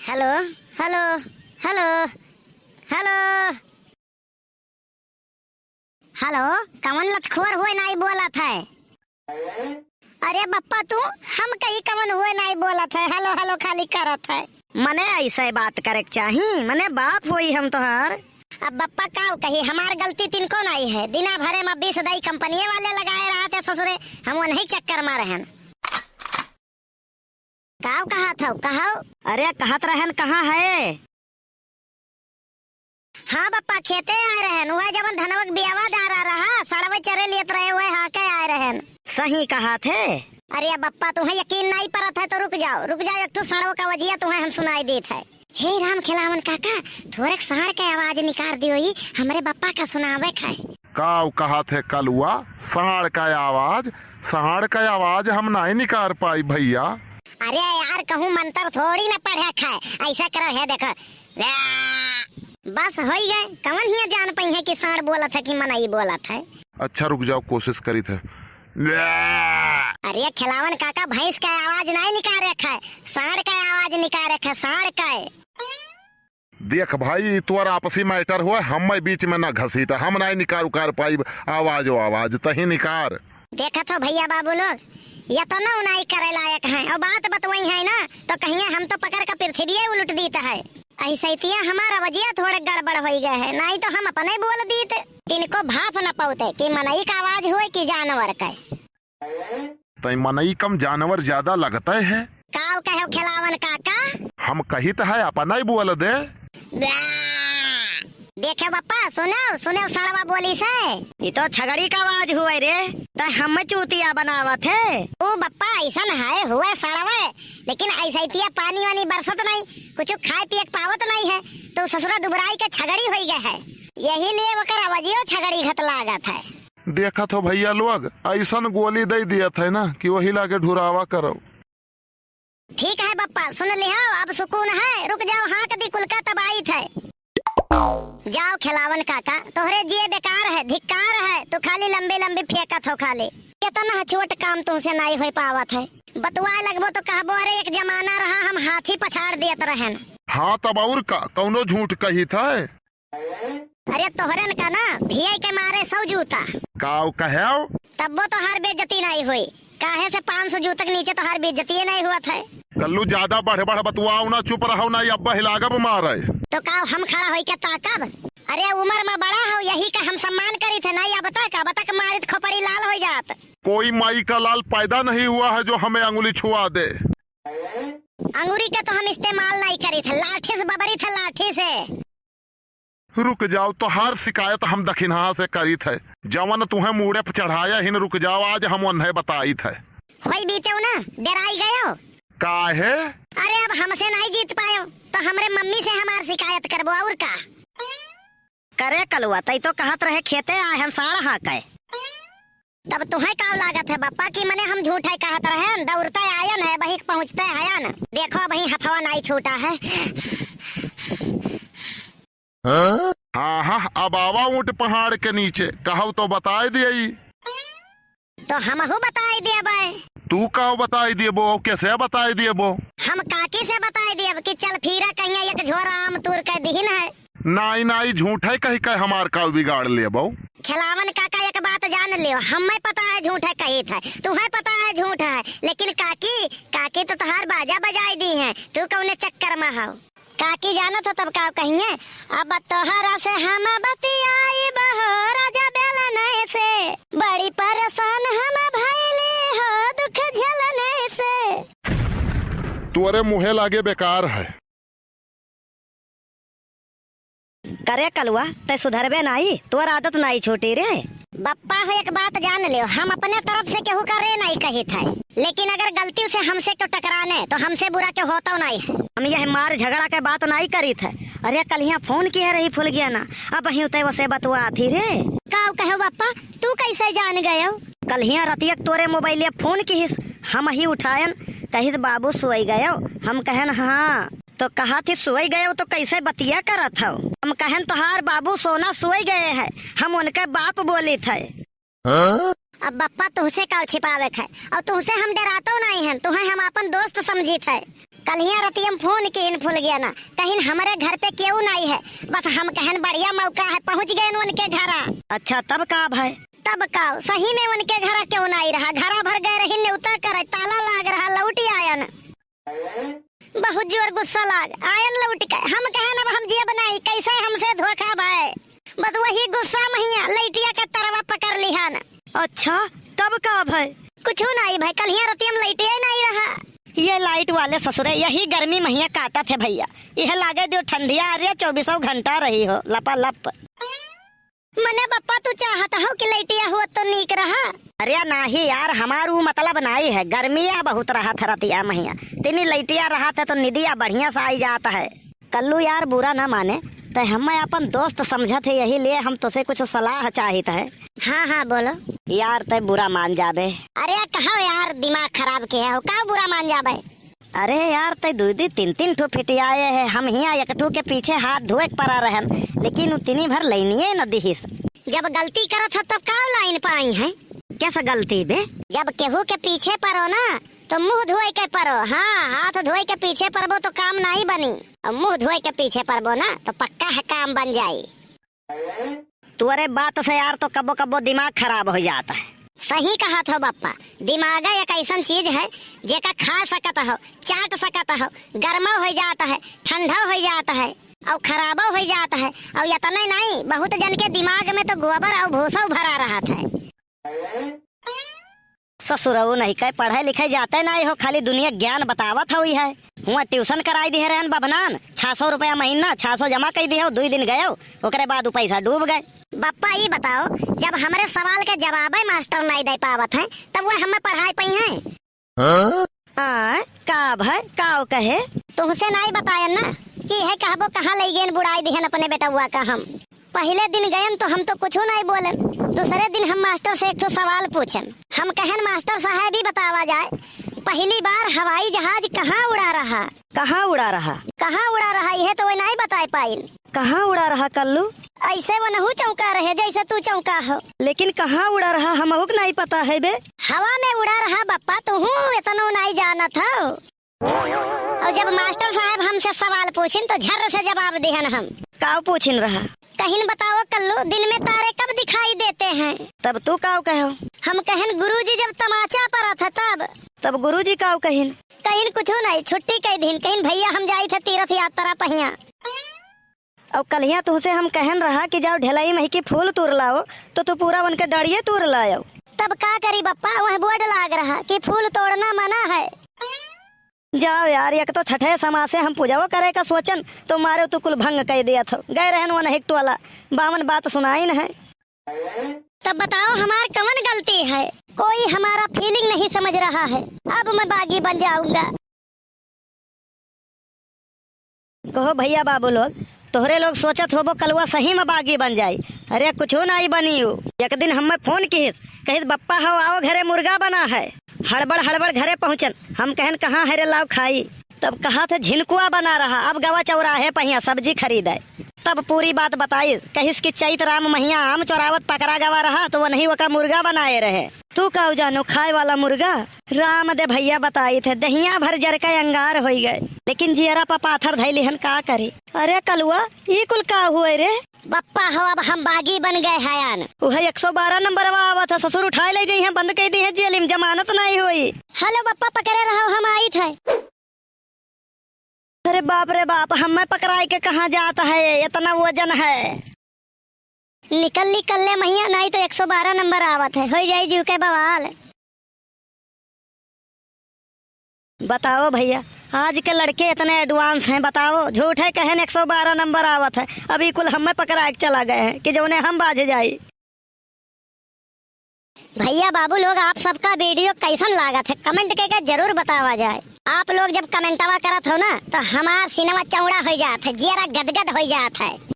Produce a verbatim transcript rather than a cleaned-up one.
हेलो, हेलो, हेलो, हेलो, हेलो, कवन लतखोर हुए नाई बोलत है? अरे बप्पा तू, हम कही कवन हुए नाई बोलत है, हेलो हेलो खाली करत है। मने ऐसे बात करे के चाही, मने बाप होई हम तोहार। अब बप्पा काऊ कही, हमार गलती तिनको नाई है, दिना भरे में बीस दई कंपनिये वाले लगाए रहत है ससुरे, हम वनही चक्कर में रहन। काव कहत हौ, कहौ? अरे कहत रहन, कहाँ है? हाँ बप्पा, खेते आए रहन, वह जवन धनवक बियावा डारा रहा, सड़वे चरे लियत रहे, वह हाके आए रहन। सही कहत है। अरे बप्पा, तुहें यकीन नाई परत है तो रुक जाओ, रुक जाओ, एक ठो सड़व का वजिया तुहें हम सुनाई देत है। हे राम खेलावन काका, थोड़क साँड़ के आवाज निकार दियो, ई हमरे बप्पा का सुनावे खाए। काव कहत है कलुआ, साँड़ का आवाज? साँड़ का आवाज हम नाई निकार पाई भैया। अरे यार, कहूँ मंतर थोड़ी न पढ़े खाए, ऐसा करो है देखो। बस होई गए, कवन हिया जान पई है कि साँड़ बोलत है कि मनई बोलत है। अच्छा रुक जाओ, कोशिश करीत है। अरे खेलावन काका, भैंस का आवाज नाई निकारे खाए, साँड़ का आवाज निकारे खाए, साँड़ का। देख भाई, ई तोर आपसी मैटर हुआ, हम्मे बीच में ना घसीटा, हम नाई निकार उकार पाइब आवाज ओ आवाज, तही निकार। देखत हो भैया बाबू लोग, यतनो नाई करे लायक है, और बात बतवई है ना, तो कहिए हम तो पकड़ के पृथ्वी उलट दीत है। ऐसे तिया हमारा वजिया थोड़े गड़बड़ होई गए है, नाई तो हम अपने बोल दीत। तिनको भाप न पौते कि मनई का आवाज हुए कि जानवर का। तई मनई कम जानवर ज्यादा लगते है। काव कहो खेलावन काका? हम कहित है अपना ही बोल दे। ब्या। देखे बप्पा, सुनो, सुनो सड़वा बोली से। ई तो छगड़ी का आवाज हुए रे, तय हम चूतिया बनावत है। ओ बप्पा, ऐसन है हुए सड़वे, लेकिन ऐसे तिया पानी वानी बरसत नहीं, कुछ खाए पिए के पावत नहीं है, तो ससुरा दुबराई के छगड़ी होई गए है, यही लिए ओकर आवाजियो छगड़ी घत लागत है। देखत हो भैया लोग, ऐसन गोली दे दियत है ना कि वही लागे ढुरावा करो। ठीक है बप्पा, सुन लिहो, अब सुकून है, रुक जाओ, हाँक दी कुल का तबाइत है। जाओ खेलावन काका, तोहरे जिए बेकार है, धिक्कार है, तू खाली लंबी लंबी फेंकत हो खाली। कितना छोट काम तुमसे नाई होई पावत है। बतुआए लगबो तो कहबो, अरे एक जमाना रहा हम हाथी पछाड़ देत रहन। हाँ तब और का, कौनो झूठ कहित है। अरे तोहरन का ना भियाई के मारे सौ जूता। काव कहेव? तब्बो तोहार बेइज्जती नाई होई। काहे से पाँच सौ जूता के नीचे तोहार बेइज्जती नाई हुआ था। कल्लू ज्यादा बढ़ बढ़ बतुआओ ना, चुप रहो ना, अब बहिलागब मारे। तो काव हम खड़ा होई के ताकब? अरे उम्र में बड़ा हो, यही का हम सम्मान करी थे, नाई अब तक, अब तक मारित खोपड़ी लाल हो जात। कोई माई का लाल पैदा नहीं हुआ है जो हमें अंगुली छुआ दे। अंगुरी का तो हम इस्तेमाल नाई करी थे, लाठी से बबरी थे, लाठी से। रुक जाओ, तोहार शिकायत हम दखिनहा से करीत है। जवन तुहें मूड़े पे चढ़ाया हिन, रुक जाओ, आज हम उन्हें बताइत है। होई बीतेउ ना, डेराई गयो। काहे? अरे, अब हमसे नाई जीत पायो, तो हमरे मम्मी से हमार शिकायत करबो, और का? करे कलुआ, तई तो कहत रहे खेते आए हन साँड़ हाँके। तब तुहें काव लागत है बप्पा कि मने हम झूठे कहत रहन, दौड़ते आयन है, बहिक पहुँचते हयन। देखो, अबहीं हफवा नाई छूटा है। हाँ, हाँ, अब आवा ऊँट पहाड़ के नीचे, कहव तो बताए दियई। तो हमहू बताए देबै। तू काव बताए देबो, कैसे बताए देबो? हम काकी से बताए देब कि चल फिरा कहिया एक झोरा आम तूर के दिहिन है। नाई, नाई, झूठे कहि के हमार काव बिगाड़ लेबो। खेलावन काका, एक बात जान लियो, हमें पता है झूठे कहित है, तुहें पता है झूठ है, लेकिन काकी, काकी तो तोहार बाजा बजाए दी है, तू कौने चक्कर में हो? काकी जानत हो तब काव कहिए, अब तोहरा से हम बतियाइब हो राजा बेलने से, बड़ी परेशान हम भइली हो दुख झेलने से। तोरे मुँहे लागे बेकार है। करे कलुआ, तै सुधरबे नाई, तोर आदत नाई छूटी रे। बप्पा हो, एक बात जान लियो, हम अपने तरफ से केहू का रे नाई कहित है, लेकिन अगर गलती से हमसे केहू टकराने तो हमसे बुरा केहू होतो नाई है। हम यह मार झगड़ा के बात नाई करीत है। अरे कल्हिया फोन किहे रही फुलगिया ना, अबहिं तै वसे बतुआत ही रे। काव कहो बप्पा, तू कैसे जान गयो? कल्हिया रतिया तोरे मोबाइलिया फोन किहिस, हमही उठायन, कहिस बाबू सोई गयो। हम कहन हाँ। तो कहत ही सोई गयो तो कैसे बतिया करत हौ? हम कहन तोहार बाबू सोना सोई गए है, हम उनके बाप बोलित है। अब बप्पा तुहसे काव छिपावे है, और तुहसे हम डेरातो नाई हन, तुहें हम आपन दोस्त समझित है। कल्हिया रतिया में फोन किहिन फुलगिया ना, कहिन हमरे घर पे केहू नाई है, बस हम कहन बढ़िया मौका है, पहुँच गएन उनके घरा। अच्छा, तब का भय? तब का, सही में उनके घरा केहू नाई रहा, घरा भर गए रहिन नेउता करे, ताला लाग रहा, लौटि आयन। बहुत जोर गुस्सा लाग आयन लौटि के। हम कहन अब हम जियब नाई, कैसे हमसे धोखा भय। बस वही गुस्सा महिया लइटिया के तरवा पकड़ लिहन। अच्छा, तब का भय? कुछू नाई भय, कल्हिया रतिया में लइटिया नाई रहा। ये लाइट वाले ससुरे यही गर्मी महिया काटत है भइया। यह लागे दियो ठंडिया, अरे चउबीसों घंटा रही हो लपालप। मने बप्पा, तू चाहत हो कि लइटिया हुआ तो नीक रहा? अरे नाही यार, हमार ऊ मतलब नाही है, गर्मिया बहुत रहत है रतिया महिया, तिनी लइटिया रहत है तो निदिया बढ़िया से आई जात है। कल्लू यार, बुरा ना माने, तै हम्मे अपन दोस्त समझत है, यही लिए हम तोसे कुछ सलाह चाहित है। हाँ, हाँ, बोलो। यार, तै बुरा मान जाबे। अरे कहो यार, दिमाग खराब किहे हो, का बुरा मान जाबे? अरे यार, तै दुइ दुइ तीन तीन ठो फिटियाए है, हम हियाँ एक ठो के पीछे हाथ धोए के परा रहन, लेकिन उ तिनी भर लइनिए न दिहिस। जब गलती करत हो तब का लाइन पाई है? कैसा गलती बे? जब केहू के पीछे परो ना तो मुँह धोए के परो। हाँ, हाथ धोए के पीछे परबो तो काम नाई बनी, और मुँह धोए के पीछे परबो ना तो पक्का है काम बन जाई। तोरे बात से यार तो कब्बो कब्बो दिमाग खराब हो जात है। सही कहत हो बप्पा, दिमाग एक ऐसन चीज है जेका खा सकत हो, चाट सकत हो, गर्मो हो जात है, ठंडो हो जात है और खराबो हो जात है। और इतने नहीं, बहुत जन के दिमाग में तो गोबर और भूसो भरा रहत है। ससुरऊ नहीं कहे, पढ़े लिखे जाते नहीं हो, खाली दुनिया ज्ञान बतावत हो है। हुआ ट्यूशन कराई दिहे रहन बभनान, छह सौ रुपया महीना, छह सौ जमा कई दिहे हो, दुई दिन गयो, ओकरे बाद उ पैसा डूब गए। बप्पा, ई बताओ, जब हमरे सवाल के जवाबे मास्टर नहीं दे पावत हैं, तब वह हमें पढ़ाई पई हैं? हाँ? आय, का भय, काव कहे? तुहसे नाई बतायन ना कि यह कहबो कहाँ लई गेन बुड़ाई दिहन अपने बेटउआ का हम। पहिले दिन गयन तो हम तो कुछू नाई बोलन। दूसरे दिन हम मास्टर से एक ठो सवाल पूछन। हम कहन, "मास्टर साहब, ई बतावा जाए, पहली बार हवाई जहाज कहाँ उड़ा रहा?" कहाँ उड़ा रहा? कहाँ उड़ा रहा, यह तो वह नाई बताए पाइन। कहाँ उड़ा रहा कल्लू? ऐसे वनहू चौंका रहे जैसे तू चौंका हो। लेकिन कहाँ उड़ा रहा, हमहू के नाई पता है बे। हवा में उड़ा रहा बप्पा, तुहू इतनो नाई जानत हो। और जब मास्टर साहब हमसे सवाल पूछिन तो झर्र से जवाब दिहन हम। काव पूछिन रहा? कहिन, "बताओ कल्लू, दिन में तारे कब दिखाई देते हैं?" तब तू काव कहो? हम कहन, "गुरुजी जब तमाचा परत है तब।" तब गुरुजी काव कहिन? कहिन, "कुछू नहीं, छुट्टी कई दिन।" कहिन, "भैया हम जाई थे तीर्थ यात्रा पहिया।" और कल्हिया तुहसे हम कहन रहा कि जाओ ढेलई मही की फूल तूर लाओ, तो तू पूरा उनके डड़िए तूर लायो। तब का करी बप्पा, वह बोर्ड लाग रहा कि फूल तोड़ना मना है। जाओ यार, एक तो छठे समासे हम पूजाओ करे का सोचन, तो मारे तू कुल भंग कई दिया थो। गए रहन वो नहीं टोला, बावन बात सुनाई न है। तब बताओ हमार कवन गलती है? कोई हमारा feeling नहीं समझ रहा है। अब मैं बागी बन जाऊंगा। कहो भैया बाबू लोग, तोहरे लोग सोचत होबो कलुआ सही में बागी बन जाई। अरे कुछो नाई बनी उ। एक दिन हम्मे फोन किहिस, कहिस, "बप्पा हो आओ घरे मुर्गा बना है।" हड़बड़ हड़बड़ घरे पहुँचन। हम कहन, "कहाँ है रे, लाओ खाई।" तब कहा थे झिनकुआ बना रहा, अब गवा चौराहे पहिया सब्जी खरीदे। तब पूरी बात बताई, कहिस कि चैत राम महिया आम चोरावत पकड़ा गवा रहा, तो वो नहीं ओका मुर्गा बनाए रहे। तू काऊ जानो खाए वाला मुर्गा? राम दे भैया बताई थे, दहिया भर जर के अंगार होई गए, लेकिन जियरा पा पाथर धैली हन का करे। अरे कलुआ, ई कुल का हुए रे? बप्पा हो, अब हम बागी बन गए हयान। उहे एक सौ बारह नंबरवा आवत है, ससुर उठाए ले जइहें, बंद कई दिहे जेल में, जमानत नहीं होई। हेलो बप्पा, पकड़े रहो, हम आइत है। अरे बाप रे बाप, हमें पकड़ाई के कहाँ जात है, इतना वजन है। निकल निकल ले महिया, नहीं तो एक सौ बारह नंबर आवत है, हो जाई जीव के बवाल। बताओ भैया, आज के लड़के इतने advance हैं, बताओ, झूठे कहन एक सौ बारह नंबर आवत है, अभी कुल हमें पकड़ा के चला गए हैं कि जौने हम बाज जाई। भैया बाबू लोग, आप सबका video कैसन लागत है, comment के, के जरूर बतावा जाए। आप लोग जब कमेंटवा करत हो ना, तो हमार सीनवा चौड़ा हो जात है, जियरा गदगद हो जात है।